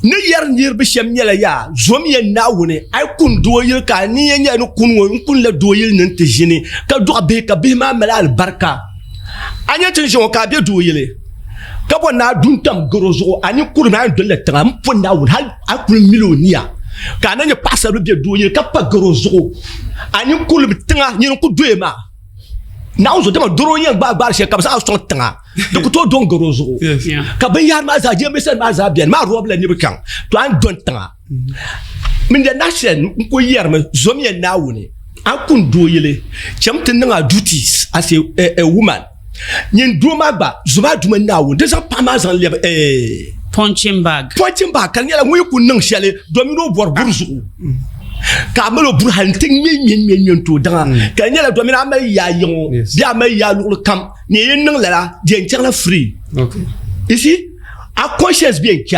Ni yɛri niriba shɛm nyɛla yaa, zomiya Naawuni, a yi kuni dooyili ka a niya nyɛla ni kuni ŋɔ, n kunila dooyili ni nti ʒini ka dɔɣi bihi ka bihi maa mali alibarika. A nya ti ni ʒiya ŋɔ ka a be dooyili ka bɔri ni a du n-tam garo zuɣu, a ni kurimi a ni dolila tiŋa m-po Naawuni hal a kuli mili o nia ka a na nyɛ paɣisaribila be dooyili ka pa garo zuɣu, a ni kurimi tiŋa nyini n-ku doya maa. Naawuni zuɣu dama doro n-yɛn gbaai gbaari shɛli ka bɛ zaŋ a sɔŋ tiŋa di ku tooi do n-garo zuɣu ka binyahari maa zaa jiranbiisa maa zaa beni maa rɔbila ni bi chaŋ to a ni dɔni tiŋa min the nutshell n ku yɛrimi zomiya Naawuni a kuni dooyili cham ti niŋ a duties as a woman nyin doo maa gba zom a Duuma Naawuni di zaŋ paɣa maa zaŋ lɛbi Punching bag. Punching bag ka di nyɛla ŋun yi ku niŋ shɛli domin o bɔri buri zuɣu ka a mali o buri hali n-ti ŋme ŋme ŋme ŋme n-ti o daŋa ka di nyɛla domin a mali yaa yiŋ o bee a mali yaa luɣili kam ni yɛn niŋ lala di yɛn chaŋla free. You see, a conscience bɛ yɛn chɛ a.